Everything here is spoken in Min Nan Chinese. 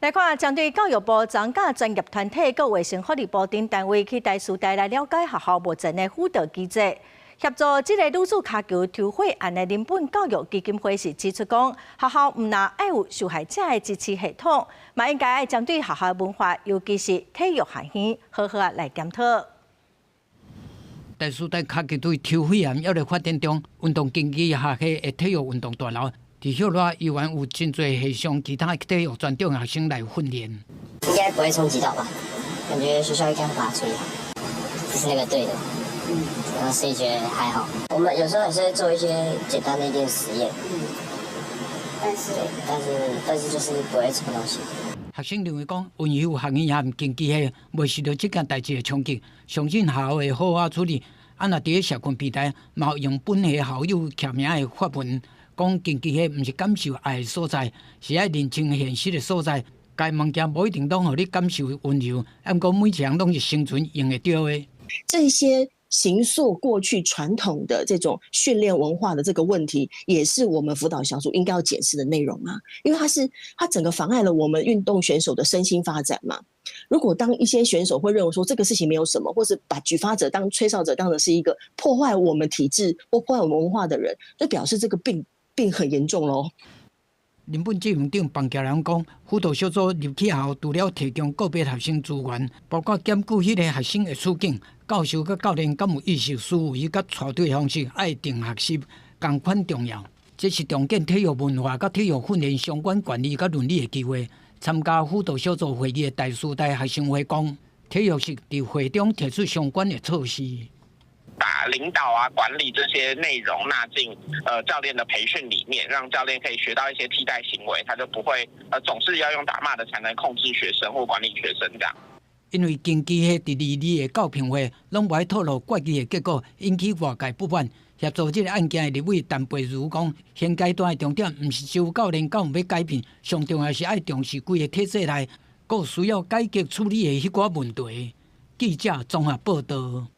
來看，針對教育部長佮專業團體、閣衛生福利部等單位去台師大來了解學校目前的輔導機制，協助這个女子跤球抽血案的人本教育基金會是指出講，學校毋但愛有受害者的支持系統，嘛應該愛針對學校文化，尤其是體育學院，好好來檢討。台師大跤球隊抽血案猶咧發展中，運動競技學系的體育運動大樓。佇歇熱猶原有真濟系上其他體育專長學生來訓練。應該不會衝擊到吧？感覺學校應該會把它處理好，這是那個對的。然後所以覺得還好。我們有時候還是會做一些簡單的一點實驗。但是就是不會衝東西。學生認為講，溫柔學院和競技系袂受著這件代誌的衝擊，相信學校會好好處理。啊，若佇咧社群平台，嘛有用本系校友簽名的發文。講競技系毋是感受愛的所在，是愛認清現實的所在。該物件無一定攏予你感受溫柔，毋過每一項攏是生存用會著的。這些形塑過去傳統的這種訓練文化的這個問題，也是我們輔導小組應該要檢視的內容啊。因為它整個妨礙了我們運動選手的身心發展嘛。如果當一些選手會認為說這個事情沒有什麼，或是把舉發者當吹哨者當成是一個破壞我們體制或破壞我們文化的人，就表示這個病很嚴重咯。人本執行長彭巧蘭講，輔導小組入去後，除了提供個別學生資源，包括檢究彼个學生的處境，教授佮教練敢有意識思維佮帶隊方式，愛定學習，仝款重要。這是重建體育文化佮體育訓練相關管理佮倫理的機會。參加輔導小組會議的台師大學生會講，體育系佇會中提出相關的措施。把領導啊、管理這些內容納進教練的培訓裡面，讓教練可以學到一些替代行為，他就不會總是要用打罵的才能控制學生或管理學生這樣。因為競技系佇二二的教評會攏無愛透露決議的結果，引起外界不滿。協助這个案件的立委陳培如講，現階段的重點毋是只有教練敢有欲改變，上重要是愛重視規个體制內，閣需要改革處理的彼寡問題。記者綜合報導。